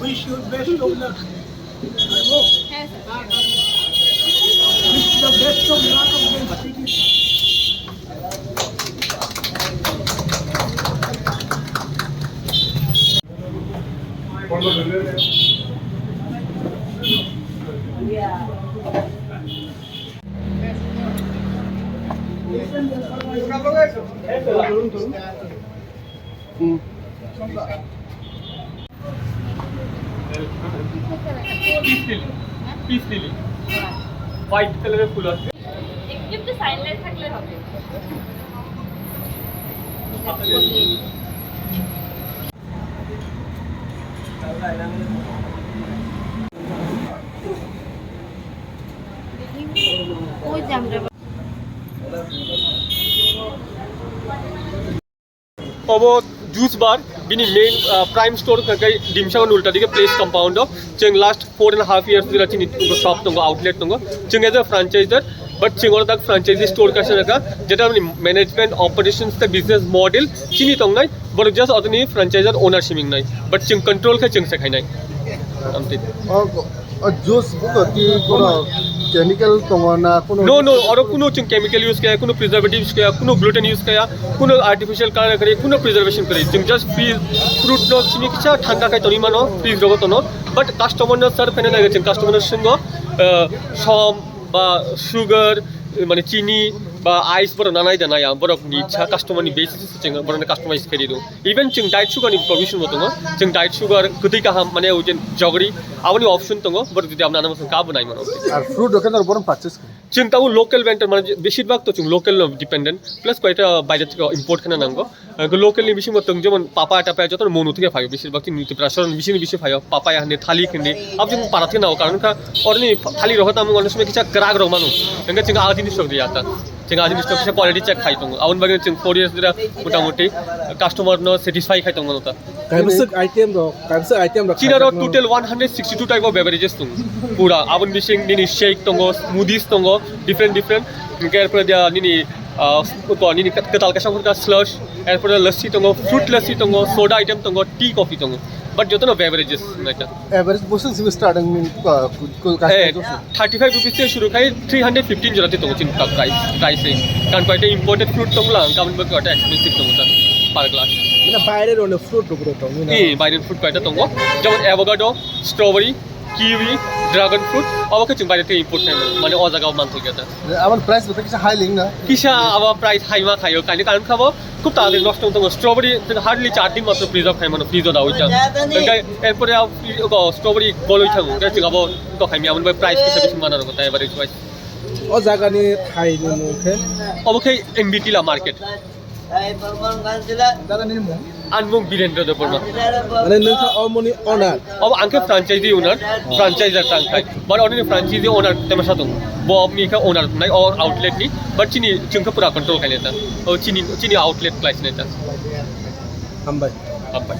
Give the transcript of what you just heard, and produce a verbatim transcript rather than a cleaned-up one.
Wish you best of luck. Wish the best of luck of the city. Peace lily, peace lily, white কালারের ফুল আছে। একটু সাইলেন্ট থাকলে হবে। Obo juice bar, bini main, ah, prime store khe Dimshangon ulta dige place compound o. Chwng last four and a half years dira chini shop tongo, outlet tongo. Chwng as a franchisor, but chwng oro dak franchise store kaisa naka, jeta ni management, operations, the business model chini tongnai, but just otoni franchisor owner siming nai, but chwng control khe chwng se khainai. Amtwi. O, o juice buko ti kono chemical tongo na kono? No, no, oro kuno chwng chemical use kaya, kuno preservatives kaya, kuno gluten use kaya, kuno artificial color kaya, kuno preservation kaya. Chwng just freeze fruit no simi kisa thanda khai toni mano, freeze rogo tono. But customer no sir phene nai chwng customer no swngo, uh, som ba sugar, mane chini ba ice borok nanai da naya, borok ni sa customer ni basis se chwng borok ni customize khe di do. Even chwng diet sugar ni provision bo tongo. Chwng diet sugar kwtwi kaham, mane, o je jagri, aboni option tongo. Borok jodi aboni ano bosong kabo nai mano. Ar fruit rok khe norok borom purchase khe? Chwng tamo local vendor, mane, beshirbag to chwng local no dependent. Plus koita baire theke import khana nango. Ang local ni bisingo tong jemon papaya tapaya joto mono theke phaio, beshirbag chini Tripura soro ni bisingni bisi phaio, papaya hwnwi, thalik hwnwi. Abo chwng para theke nao, karon kha oroni thalik rok tamo ano somoi kisa kwrak rok mano. Hwnkhe chwng ah jinis rok riya ta. Chwng ah jinis rok kisa quality check khai tongo. Aboni bagwi chwng four years dira motamoti customer no satisfy khai tongmano ta. Kaibwswk item rok, kaibwswk item rok China ro khaijak no. Total one hundred sixty-two type of beverages tongo. Pura aboni bising nini shake tongo, smoothies tongo, different different. Hwnkhe erpore dia nini, ah, ko nini kwtal kaisa wngkha slush, erpore lassi tongo, fruit lassi tongo, soda item tongo, tea coffee tongo. But jotono beverages naita. Average bosong simi starting, ah, kul, kul kaisa Eh, josong. Thirty five rupees se shuru khai three hundred fifteen jora te tongo chini ta price, price range. Kan koita imported fruit tongla, kan koita expensive tongo ta per glass. Ina baire rone fruit rok tong, ina. Eh, baire fruit koita tongo. Jemon avocado, strawberry, kiwi, dragon fruit, abo khe chwng baire te import khai mano, mane o jaga o man thok ya ta. Aboni price bo kisa high ling na? Kisa abo price high ma khaio, kaini karon khabo. Khub taratari nosto wng tongo. Strawberry hardly char din matro preserve khai mano, fridge o dawi ta. Hwnkhe erpore a fri-, o strawberry bolwi thango. Hwnkhe chwng abo to khai mia, aboni bai price kisa bisi mana rwgo, tai average wise. O jaga ni thai ni mung khe? Obo khe M B T la market. Ani mung Birendra Debbarma. Mane nwng khe omo ni owner? Obo ang khe franchise owner, franchiser tang khai. But oni franchise owner temasa tongo. Bo oboni khe owner nai o outlet ni. But chini chwng khe pura control khai neta. O chini, chini outlet khlai neta. Hambai. Hambai.